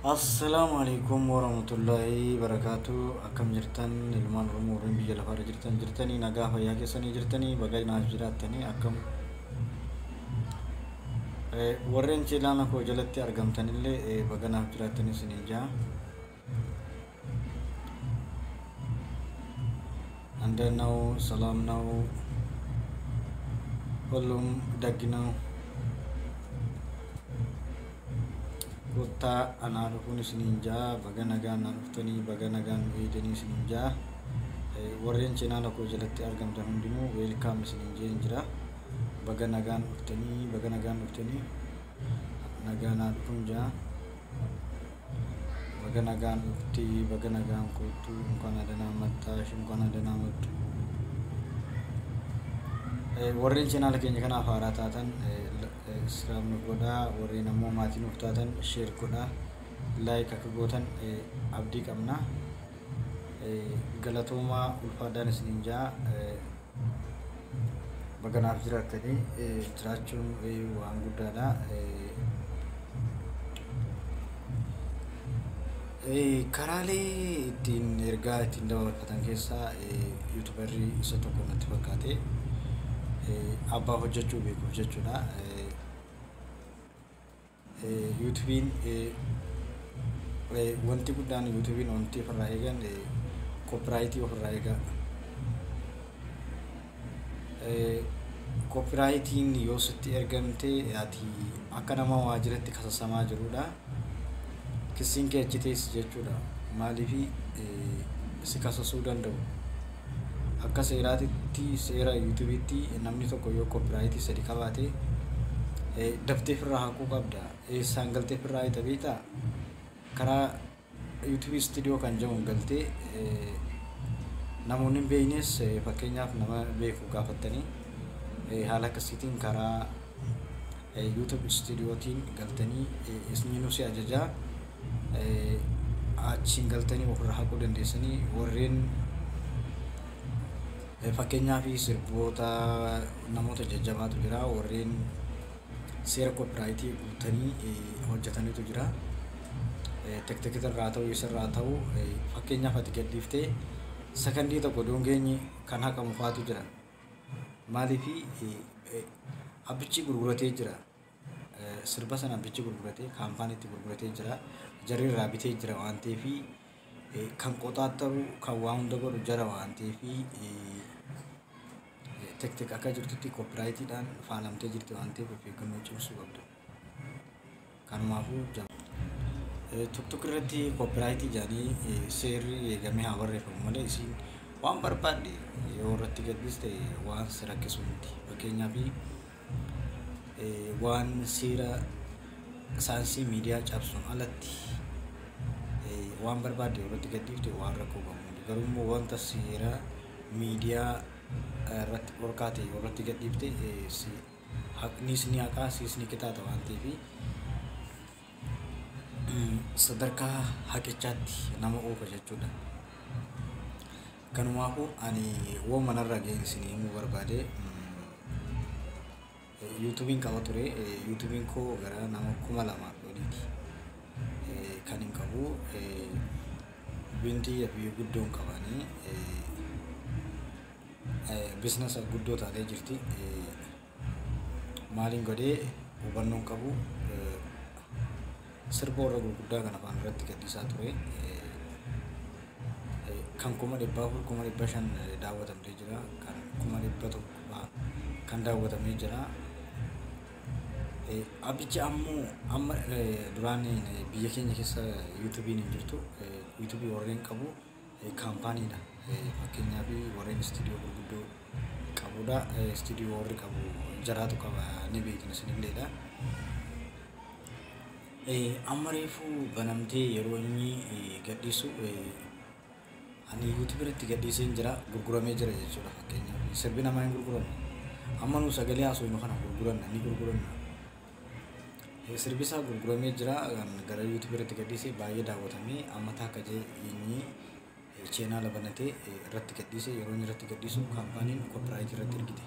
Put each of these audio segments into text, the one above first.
Assalaamu alaikum warahmatullaahi barakaatu. Akkam jirtan ilmaan Oromoo warreen biyya lafaarra jirtan, jirtanii nagaa fayyaa keessanii jirtanii? Baga naaf jiraattanii. Akkam warreen channel koo jalatti argamtanillee, baga naaf jiraattanii isiniin jaa. እንዴት ነው? ሰላም ነው? ሁሉም ደግ ነው? Kottaa anaa dhufuun isiniin jaa. Baga nagaan naa dhuftanii, baga nagaan nu eegdanii isiniin jaa. Warreen channel koo jalatti argamtan hundinuu welcome isiniin jeen jira. Baga nagaan dhuftanii, baga nagaan dhuftanii, nagaa naa dhufuun jaa. Baga nagaan dhufti, baga nagaan kottu, እንኳን ደህና መጣሽ፣ እንኳን ደህና መጡ። Warreen channel keenya kanaaf haaraa taatan subscribe nuuf godhaa, warreen ammoo maatii nuuf taatan share godhaa, like akka gootan abdii qabna. Galatoomaa, ulfaadhaan isiniin jaa. Baga naaf jiraattanii. Jiraachuun waan guddaadha. Karaalee ittiin ergaa ittiin dabarfatan keessaa YouTuberri isa tokko natti fakkaate, abbaa hojjechuu beekuuf jechuudha. YouTubeiin wanti guddaan, YouTubeiin wanti ofirraa eegan copyright ofirraa eegaa. Copyrightiin yoo sitti ergamte ati akka nama waajjiratti kasasamaa jirudha. Kisiin kee achi teessi jechuudha. Maaliifi si kasasuu danda'u. Akka seeraatitti, seera YouTubeitti namni tokko yoo copyright sadi qabaate daftee ofirraa haquu qabda. Eessaan galtee ofirraa hiita beektaa? Karaa YouTube Studio kan jedhamu galtee, namoonni hin beeknes fakkeenyaaf nama beeku gaafattanii, haala akkasiitiin karaa YouTube Studiotiin galtanii isinuu si ajajaa, achiin galtanii ofirraa haquu dandeessanii. Warreen fakkeenyaaf sirboota namoota jajjabaatu jira, warreen seera copyright guutanii hojjetanitu jira. TikTok irraa ta'u, isarraa ta'u, fakkeenyaaf ati gadhiiftee sakandii tokko dongeenyi kan haqamu faatu jira. Maaliifi abbichi gurguratee jira. Sirba sana abbichi gurguratee companyitti gurguratee jira. Jarri irraa bitee jira waan ta'eef, kan qoxaattaru, kan waa hunda godhu jara waan ta'eef, TikTok akka jirtutti copyrightiidhaan faalamtee jirti waan ta'eef of eeggannoo cimsuu qabdu. Kanumaafuu TikTok irratti copyright jedhanii seerri eegamee haa barreeffamu malee, isiin waan barbaadde yoo irratti gadhiiste waan si rakkisu miti. Fakkeenyaaf waan seera saayinsii miidiyaa cabsuun alatti waan barbaadde yoo irratti gadhiifte waan rakkoo qabu. Garuu immoo wanta seera miidiyaa irratti dhorkaa ta'e yoo irratti gadhiifte haqnis ni haqaa, siis ni qixaata waan ta'eef sadarkaa haqichaatti nama oofa jechuudha. Kanumaafuu ani woo manarra ga'een isinii himuu barbaade, YouTubeiin qaba ture. YouTubeiin koo gara nama 2000 oliiti kan hin qabu. Binti biyya guddoon qabanii business guddoo taatee jirti. Maaliin godhee hubannoon qabu, sirba warra gurguddaa kana afaan irratti gadhiisaa ture. Kan 400,000, 500,000 daawwatamtee jira. Kan 100,000 kan daawwatamee jira. Abbichi ammoo amma duraan biyya keenya keessa YouTubeiin hin jirtu. YouTube warreen qabu companydha. Fakkeenyaaf warreen studio gurguddoo qabudha. Studio warri qabu jaraatu qaba, ni beekna isinilleedha. Amma reefu banamtee yeroo inni gadhiisu ani YouTube irratti gadhiisee jira, gurguramee jira jechuudha fakkeenyaaf. Sirbi namaa hin gurguramu. Amma nu sagalee haasofnu kana gurguranna, ni gurguranna. Sirbi isaa gurguramee jira, gara YouTube irratti gadhiisee baay'ee daawwatamee, amma takka jee inni channel banatee irratti gadhiise. Yeroo inni irratti gadhiisu companyn copyright irratti ergite.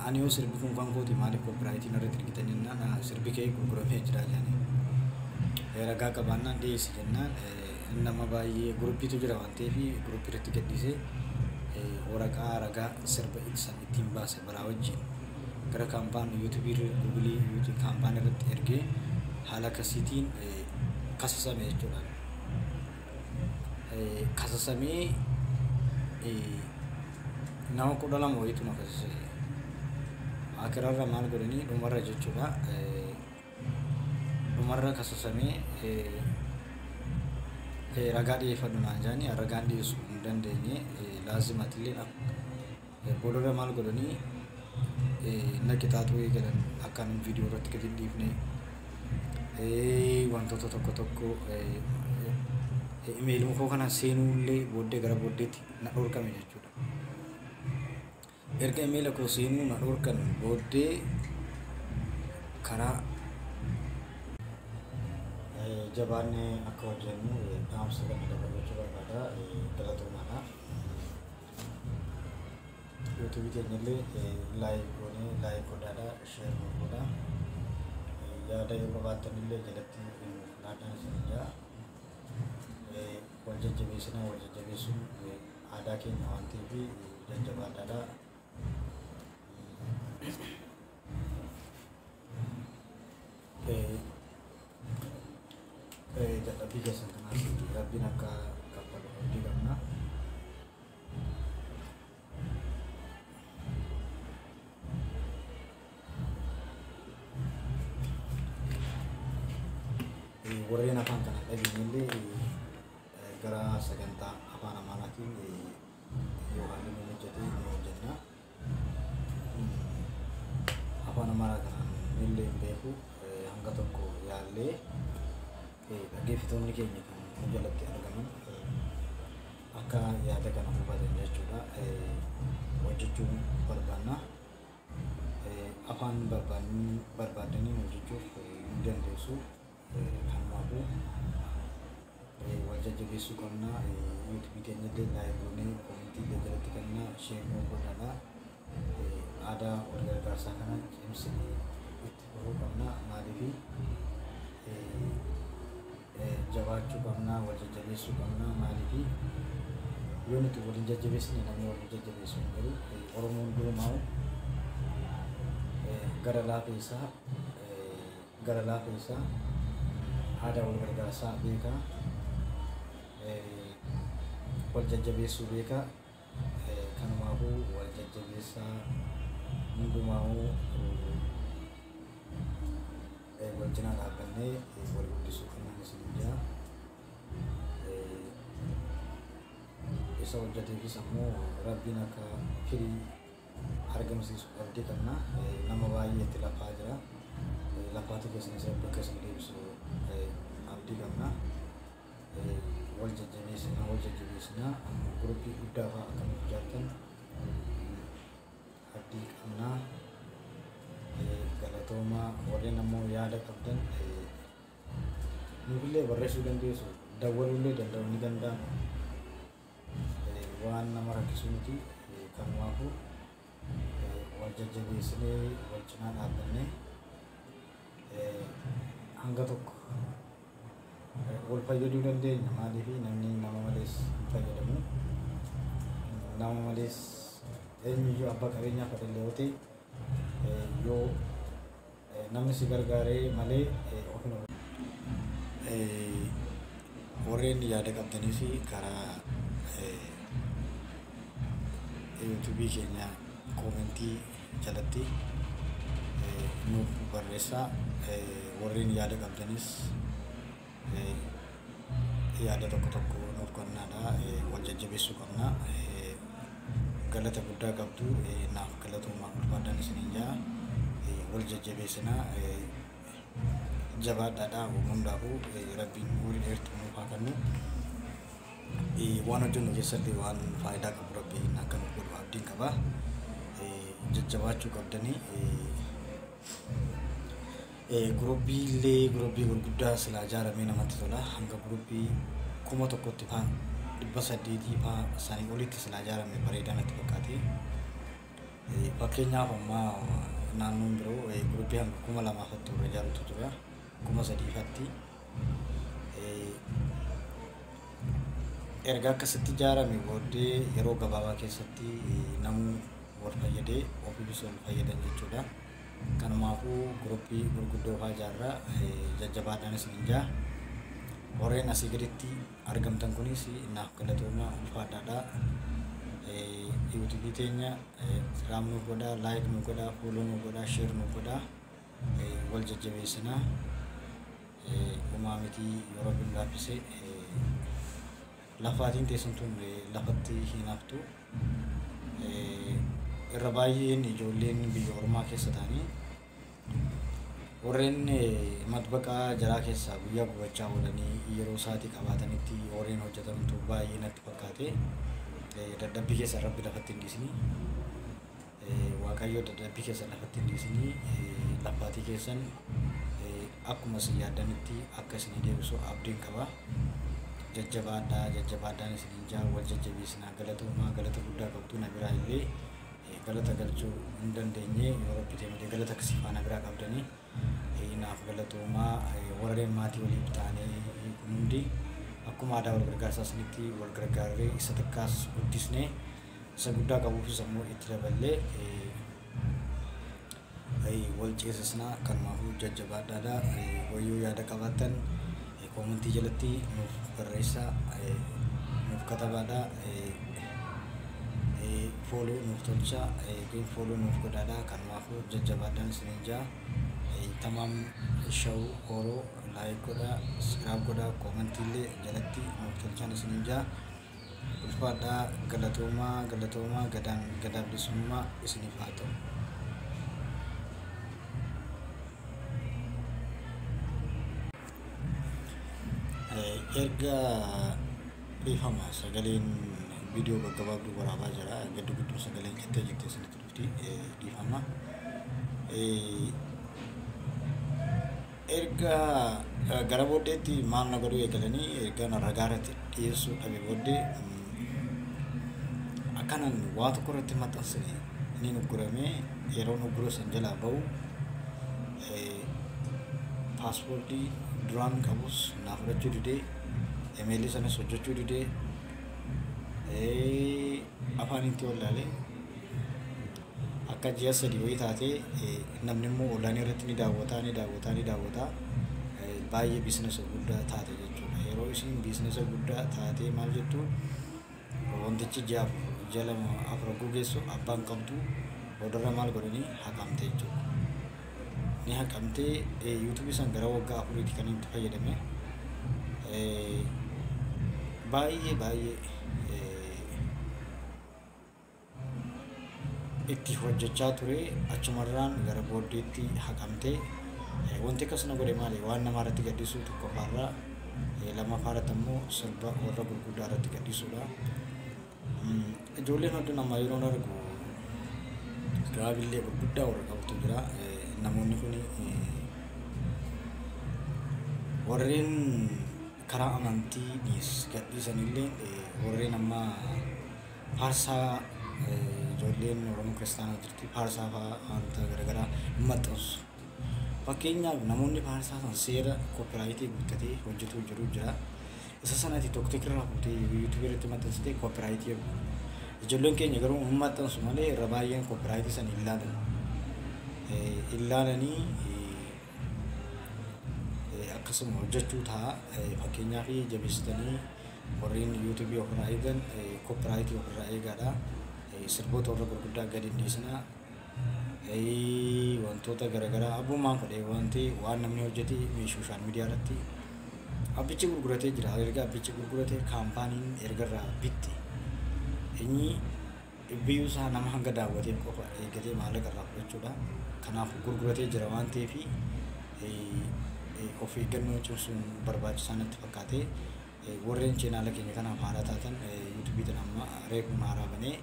Ani yoo sirbi kun kan kooti, maaliif copyrightiin irratti ergitan jennaan, sirbi kee gurguramee jira jedhanii. Ragaa qabaannaan dhiyeessi jennaan, nama baay'ee guruppiitu jira waan ta'eef guruppii irratti gadhiisee, waraqaa ragaa sirba san ittiin baase baraa wajjin gara kaampaan yuutuubii, guugilii, yuutuubii kaampaan irratti ergee haala akkasiitiin kasasame jechuudha. Kasasamee nama 12 wayiitu na kasase. Akirarra maal godhanii dhumarra jechuudha. Dhumarra kasasamee ragaa dhiyeeffadhu naan jedhanii, ragaan dhiyeessuu hin dandeenye. Laazimatillee boodarra maal godhanii na qixaaxuu eegalan, akka ani viidiyoo irratti gadi hin dhiifne, wantoota tokko tokko imeeluma koo kana seenuullee booddee gara booddeetti na dhorkame jechuudha. Erga imeela koo seenuu na dhorkan booddee karaa jabaannee akka hojjennu dhaamsa kana dabarfachuu barbaada. Galatoomaadha. Yuutuubii keenyallee like goonee, like godhaadha, share nuuf godhaa. Yaada yoo qabaattan illee jalatti nuuf laadhaan isin jaa. Wal jajjabeessinaa, wal jajjabeessuun aadaa keenya waan ta'eef jajjabaadhaadha. Dadhabbii keessan kanaas Rabbiin akka kaffalu abdii qabna. Warreen afaan kana dhageenyellee gara sagantaa afaan Amaaraatiin yoo haalli nu mijate ni hojjenna. Afaan Amaaraa kanaan illee hin beeku, hanga tokko yaallee dhaggeeffattoonni keenya kan nu jalatti argaman akka yaada kana hubatan jechuudha. Hojjechuu barbaanna. Afaan barbaadanii hojjechuuf ni dandeessu. Kanaafuu wal jajjabeessuu qabna. Yuutuubii keenya illee like goonee, koomentii illee jalatti kennaa, share nuu godhaadha. Aadaa wal gargaarsaa kana cimsinee itti fufuu qabna. Maaliif, jabaachuu qabna, wal jajjabeessuu qabna. Maaliif, yoo nuti waliin jajjabeessine namni wal jajjabeessu hin jiru. Oromoon durumaa gara laafeessaa, gara laafeessaa, aadaa wal gargaarsaa beekaa, wal jajjabeessuu beekaa. Kanumaafuu wal jajjabeessaa, hundumaa'uu wal cinaa dhaabbannee wal guddisuu qabnaan isin jaa. Isa hojjeteefis ammoo Rabbiin akka firii argamsiisu abdii qabna. Nama baay'eetti lafaa jira. Lafaati keessanis Rabbi akka isin deebisu abdii qabna. Wal jajjabeessinaa, wal jajjabeessinaa. Ammoo guruppii guddaa fa'aa akka nuuf ijaartan abdii qabna. Galatoomaa. Warreen ammoo yaada qabdan nuufillee barreessuu dandeessu, dawwaluullee danda'u ni danda'ama. Waan nama rakkisu miti. Kanumaafuu wal jajjabeessinee, wal cinaa dhaabbannee hanga tokko wal fayyaduu dandeenya. Maaliif, namni nama malees hin fayyadamu. Nama malees eenyuyyuu abbaa qabeenyaa fedhallee yoo ta'e, yoo namni si gargaaree malee of hin. Warreen yaada qabdanii fi karaa yuutuubii keenya koomentii jalatti nuuf barreessaa. Warreen yaada qabdanis yaada tokko tokko nuuf kennaadha. Wal jajjabeessuu qabna. Galata guddaa qabdu, naaf galatoomaa, ulfaadhaan isiniin jaa. Wal jajjabeessinaa, jabaadhaadha. Hundaafuu Rabbiin umurii dheertuu nuuf haa kennu. Waan hojjennu keessatti waan faayidaa qabu Rabbiin akka nuuf godhu abdiin qaba. Jajjabaachuu qabdanii. Guruppii illee, guruppii gurguddaa silaa ijaaramee namatti tola. Hanga guruppii 1000tti faa, 800 faa, sanii olitti silaa ijaarame bareedaa natti fakkaate. Fakkeenyaaf ammaa naannoon biroo guruppii hanga 2000fatti warra ijaarutu jira. 3000fatti. Erga akkasitti ijaarame booddee yeroo gabaabaa keessatti namuu wal fayyadee ofiifis wal fayyadan jechuudha. Kanumaafuu guruppii gurguddoo fa'aa ijaarraa jajjabaadhaan isin jaa. Warreen asii gaditti argamtan kunis naaf galatooma, ulfaadhaadha. Yuutuubii teenya subscribe nuuf godhaa, like nuuf godhaa, follow nuuf godhaa, share nuuf godhaa. Wal jajjabeessinaa. Uumaa miti yoo Rabbiin laaffise lafaatiin teessan tun lafatti hin haftu. Irra baay'een ijoolleen biyya ormaa keessa ta'anii warreen matbaqaa jaraa keessaa guyyaa gubachaa oolanii yeroo isaatii qabaatanitti warreen hojjetantu baay'ee natti fakkaate. Dadhabbii keessa Rabbi lafatti hin dhiisinii. Waaqayyo dadhabbii keessa lafatti hin dhiisinii. Lafaatii keessan akkuma isin yaaddanitti akka isinii deebisu abdiin qaba. Jajjabaadhaa, jajjabaadhaan isiniin jaa, wal jajjabeessinaa. Galatoomaa, galata guddaa qabdu. Na biraa illee galata galchuu hin dandeenye yoo Rabbi ta'e malee galata akkasii faana biraa qabdanii naaf galatoomaa. Warreen maatii waliif taanee kun hundi akkuma aadaa wal gargaarsaa sanitti wal gargaarree isa xiqqaas guddisnee isa guddaa qabuufis ammoo itti daballee wal ceesisnaa. Kanumaafuu jajjabaadhaadha. Wayyoo yaada qabaattan koomentii jalatti nuuf barreessaa, nuuf katabaadha, follow nuuf tolchaa yookiin follow nuuf godhaadha. Kanumaafuu jajjabaadhaan isiniin jaa. Tamaam shawu horoo like godhaa, subscribe godhaa, koomentii illee jalatti nuuf tolchaan isiniin jaa. Ulfaadhaa, galatoomaa, galatoomaa. Gadaan gadaa bilisummaa isiniif haa ta'u. Erga dhiifama, sagaleen viidiyoo gaggabaabduu waraabaa jira. Gaddu gidduu sagaleen cittee jirti isinitti dhufti, dhiifama. Erga gara booddeetti maal na godhuu eegalanii, erga na ragaa irratti dhiyeessuu dhabe booddee akkanan waa tokko irratti maxxansine inni ugguramee yeroon uggura san jalaa ba'u paaspoortii duraan qabus naa fudhachuu didee, emeelii sanas hojjechuu didee, afaan itti wallaalee akka ji'a 3 wayii taatee namni immoo onlaayinii irratti ni daawwataa, ni daawwataa, ni daawwataa, baay'ee biizinasa guddaa taate jechuudha. Yeroo isin biizinasa guddaa taatee maal jettu, wantichi ji'a 4, ji'a 2, 4 hogguu geessu abbaan qabdu boodarra maal godhanii haqamte jechuudha. Ni haqamtee. Yuutuubii san gara waggaa 4ti kan itti fayyadame. Baay'ee baay'ee itti hojjechaa ture, achumarraan gara booddeetti haqamtee. Wanti akkas na godhe maali? Waan namaa irratti gaddisuu tokkoffaarraa, lammaffaa irratti ammoo sirba warra gurguddaa irratti gaddisuudha. Ijoolleen hedduun amma yeroon argu giraabillee gurguddaa warra qabutu jira. Namoonni kun warreen karaa amantiinis gadhiisanillee warreen amma faarsaa, ijoolleen Oromoo kiristaanaa jirti, faarsaa fa'aa wanta garaagaraa maxxansu. Fakkeenyaaf namoonni faarsaa san seera koopiraayitii guuttatee hojjetuu jiru jira. Isa sanatti TikTok irraa fuutee yuutuubii irratti maxxansitee koopiraayitii ergu. Ijoolleen keenya garuu hin maxxansu malee irra baay'een koopiraayitii sana hin ilaalan. Ilaalanii akkasuma hojjechuu ta'a. Fakkeenyaaf jabeessitanii warreen yuutuubii ofirraa eegan koopiraayitii ofirraa eegaadha. Sirboota warra gurguddaa gadi hin dhiisinaa. Wantoota garaagaraa abbummaan fedhe wanti waan namni hojjete sooshaal miidiyaa irratti abbichi gurguratee jira. Erga abbichi gurguratee kaampaaniin erga irraa bitte inni biyyuu isaa nama hanga daawwateef qofa eeggatee maallaqa irraa fudhachuudha. Kanaaf gurguratee jira waan ta'eef of eeggannoo cimsuun barbaachisaa natti fakkaate. Warreen cheenaala keenya kanaaf haaraa taatan, yuutuubii tana amma reefuma haaraa banee,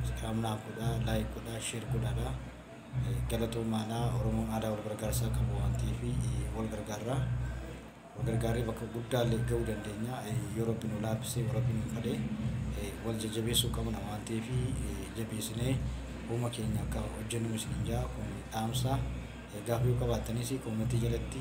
subscribe naaf godhaa, like godhaa, share godhaadha. Galatoomaadha. Oromoon aadaa wal gargaarsaa qabu waan ta'eef wal gargaarraa. Wal gargaarree bakka guddaallee gahuu dandeenya. Yoo Rabbi nu laaffisee, yoo Rabbi nu fedhe wal jajjabeessuu qabna waan ta'eef jabeessinee uuma keenya akka hojjennu isiniin jaa, kun dhaamsa. Gaaffii yoo qabaattanis koomentii jalatti